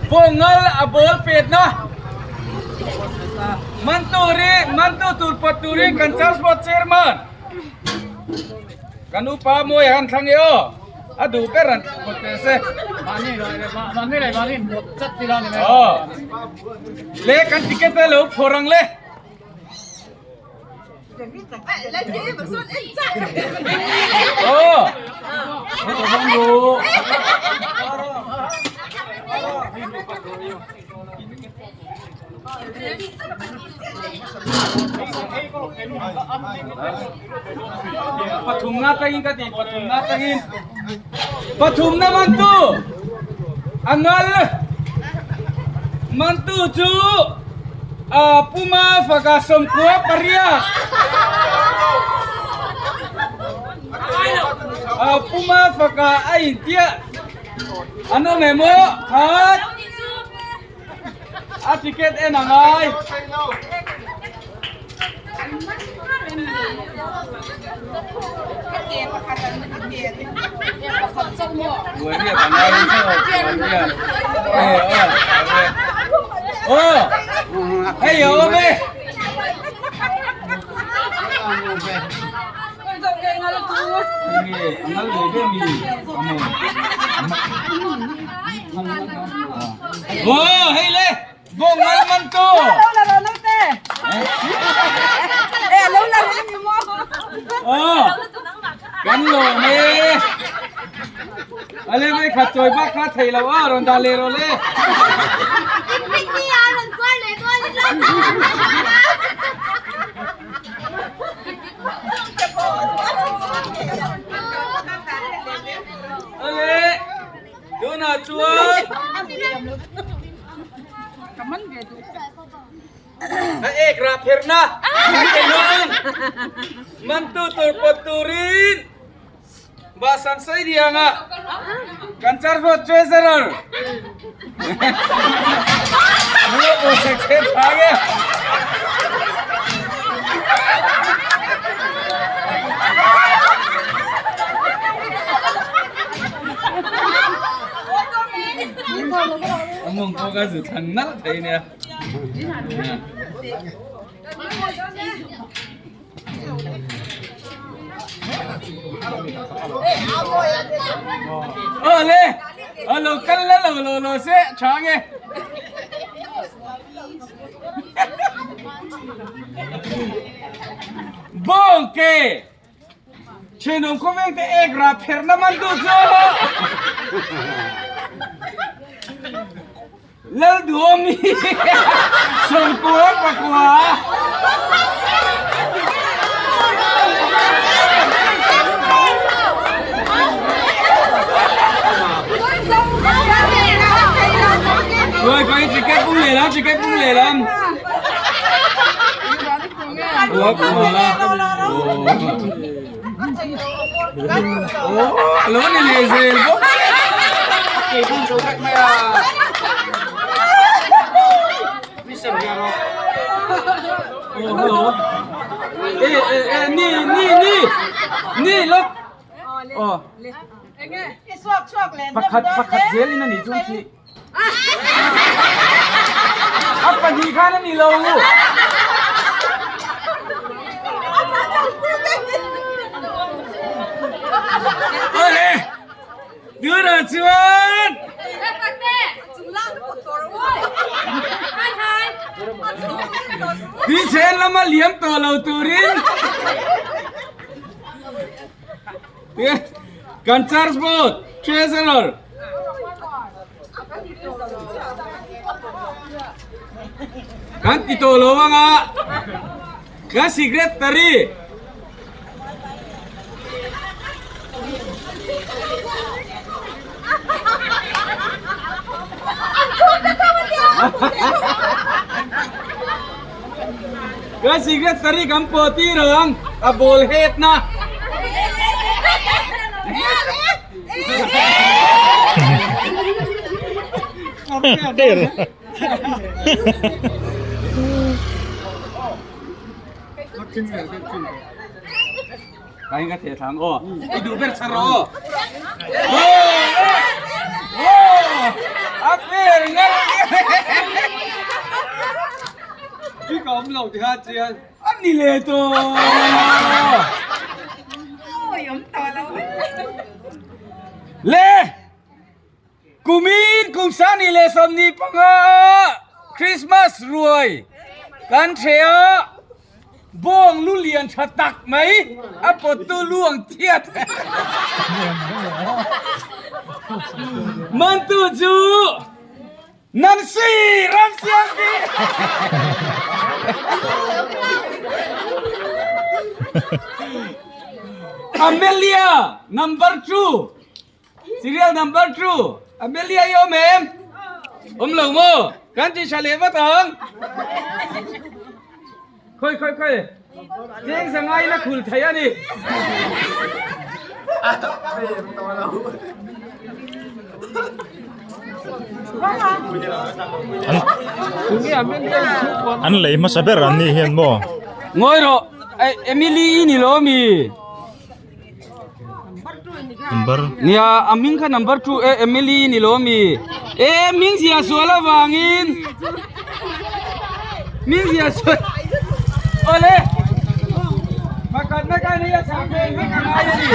Bawngal a ball petna man turin mantu tur pawt turin kan Charge Board Chairman kan upa Mawia han thlang e aw a duh ber an pawt teh se. Aw le kan ticket a lo phawrh ang le. Pathumna atangin ka ti pathumna atangin pathumna mantu a ngal mantu chu Puma faka sawmkua pariat Puma faka a intiah an awm em aw khat a ticket en a ngai. Aw hei a awm e. Aw hei le. Bawngal man tu. Aw kan lawm e. Ale mai khat chawi bak kha thei lo a rawn dah leh rawh le. Ale tunah chuan A ek rah pherhna keimahn mantu tur pawt turin Bahsam Sailianga kan Charfawt Treasurer Mulo Secretary tha nge. A mawng pawh ka zu thlan nalh thei nia. Aw le, a lo kal la lo lo lo se tha nge. Bawng ke. Thenawm khawveng te ek rah pherh na man duh chu Lal Duhawmi sawmkua pakua. Rồi có ticket bung lề lắm, ticket bung lề lắm. Aw lo ni leh zel bawk e e e ni ni ni ni lawk aw pakhat pakhat zel in a nih chuan khi A pahnih khan a ni lo. Awle, tunah chuan Tuichhen lama liam tawh lo turin Kan charge board treasurer Kan ti tawh lo anga kan secretary Kan secretary kan pawh tir ang a ball head na. Kain ka theh thlang aw. I duh ber char aw. A fair ngar Bik a awm lo tikha chian a ni leh tawh. Le! Kumin kum sani leh 25 ah Christmas ruai kan ṭheh a, bawng lu lian ṭha tak mai a pawttu lu ang thiat mantu chu Nancy Ramsiangpi. Amelia number 2. Serial number 2. Amelia i awm em? Awm lo maw? Kan ti tha leh vat ang. Khawi khawi khawi. Cheng zangai la khul thei a ni. An lei hmasa ber an nih hian maw? Ngawi rawh, Emily i ni lo mi? Number. Nia, a hming kha number 2 e Emily i ni lo mi? E hming zia sual avangin hming zia sual awle pakhat na ka nei a chhak vel vek a ngai a ni.